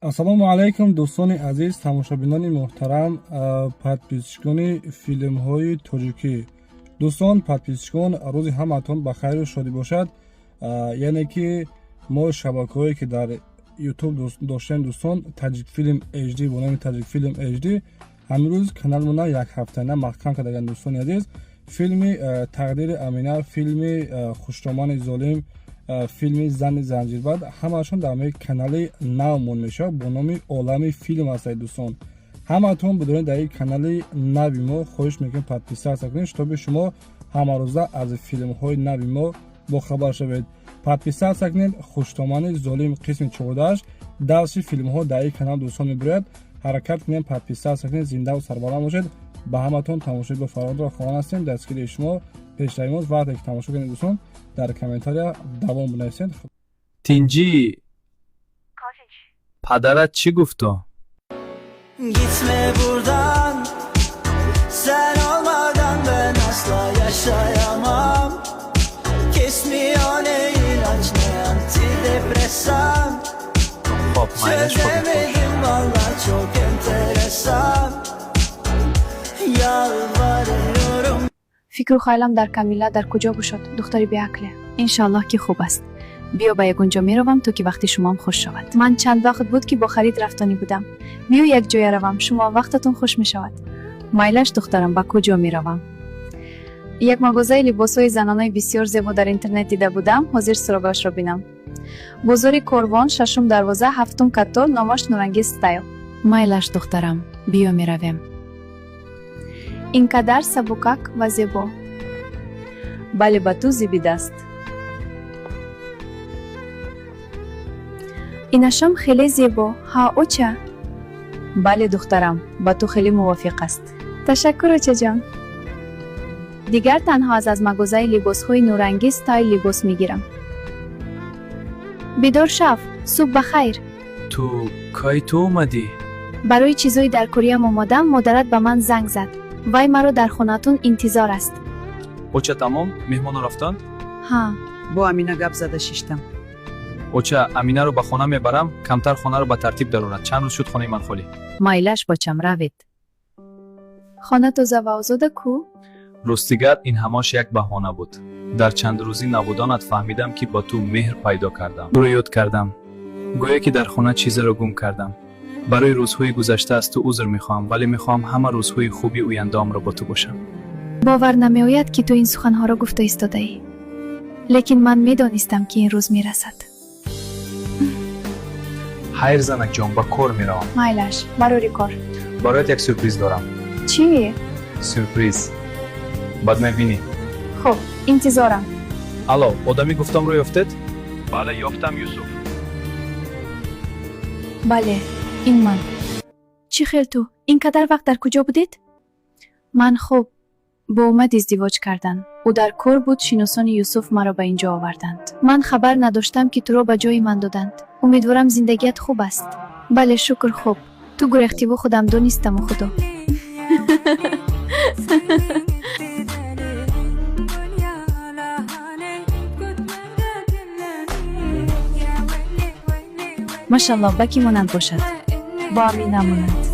Ассалому алайкум, дӯстони азиз, тамошобинони муҳтарам, подписчикони филмҳои тоҷикӣ. Дӯстон, подписчикон, рӯзи ҳамаатон ба хайру шодӣ бошад. Яъне ки мо шабакаҳое ки дар Ютуб доштем, дӯстон, Таҷикфилм HD, бо номи Таҷикфилм HD, ҳамин рӯз каналмона як ҳафтана маҳкам кардаган. Дӯстони азиз, филми Тақдири Амина, филми Хуштомани золим, филми Зани занҷирбанд, ҳамаашон дар ҳамаи канали навмон мешавад, бо номи Олами филм ҳастад. Дӯстон, ҳамаатон бидонед, дар ин канали нави мо хоҳиш мекунем, подписаться кунед, чтобы шумо ҳамарӯза аз филмҳои нави мо бохабар шавед. Подписаться кунед. Хуштомани золим қисми 14, дарси филмҳо дар ин канал, дӯстон, мебирояд. Ҳаракат кунем, подписаться кунед. Зиндаву сарбаланд бошед. Ба ҳаматон тамошои бофародро хоҳон ҳастем. Дастгирии шумо пешравимоз. Вақте ки тамошо кунед, дӯстон, дар комментария давом бинависед. Тинҷӣ, падарат чӣ гуфто? Gitme buradan. Sen olmadan ben asla yaşayamam. Kesmiyor ne ilaç ne antidepresan. Хоб, майлаш, хоби хуш. Çözemedim valla, çok enteresan. Yalvarıyorum. Фикру хаёлам дар Камила. Дар куҷо бошад духтари беақле? Иншоаллоҳ, ки хуб аст. Биё, ба ягон ҷо меравам, то ки вақти шумоам хуш шавад. Ман чанд вақт буд, ки бо харид рафтонӣ будам. Биё, як ҷоя равам, шумо вақтатон хуш мешавад. Майлаш, духтарам, ба куҷо меравам? Як мағозаи либосҳои занонаи бисёр зебо дар интернет дида будам. Ҳозир суроғашро бинам. Бозори Корвон, шашум дарвоза, ҳафтум катор, номаш Нурангиз Стайл. Майлаш, духтарам, биё, меравем. Ин қадар сабукак ва зебо. Бале, ба ту зебидаст. Инашам хеле зебо, ҳа, оча? Бале, духтарам, ба ту хеле мувофиқ аст. Ташаккур, очаҷон. Дигар танҳо аз мағозаи либосҳои Нурангиз Стайл либос мегирам. Бедор шав, субҳ ба хайр. Ту кай ту омадӣ? Барои чизҳои дар кориям омадам. Модарат ба ман занг зад, вай маро дар хонаатон интизор аст. Оча, тамом, меҳмонон рафтанд? Ҳа. Бо Амина гап зада шиштам. Оча, Аминаро ба хона мебарам, камтар хонаро ба тартиб дарорад. Чанд рӯз шуд, хонаи ман холӣ. Майлаш, бочам, равед. Хона тоза ва озода кӯ. Ростигар, ин ҳамаш як баҳона буд. Дар чандрӯзӣ набуданат фаҳмидам, ки ба ту меҳр пайдо кардам. Туро ёд кардам, гӯё ки дар хона чизеро гум кардам. Барои рӯзҳои гузашта аз ту узр мехоҳам, вале мехоҳам ҳама рӯзҳои хуби ояндаамро бо ту бошам. Бовар намеояд, ки ту ин суханҳоро гуфта истодаӣ, лекин ман медонистам, ки ин рӯз мерасад. Хайр, занакҷон, ба кор меравам. Майлаш, барори кор. Бароят як сюрприз дорам. Чӣ? Сюрприз, баъд мебинӣ. Хуб, интизорам. Алло, одами гуфтамро ёфтед? Бале, ёфтам, Юсуф. Бале, ин ман. Чӣ хел ту ин қадар вақт дар куҷо будед? Ман хуб, бо Омад издивоҷ кардан. Ӯ дар кор буд, шиносони Юсуф маро ба ин ҷо оварданд. Ман хабар надоштам, ки туро ба ҷои ман доданд. Умедворам, зиндагият хуб аст. Бале, шукр, хуб. Ту гурехтиву худам донистаму, худо. Машаллоҳ, ба кӣ монанд бошад? Бо Амина монанд.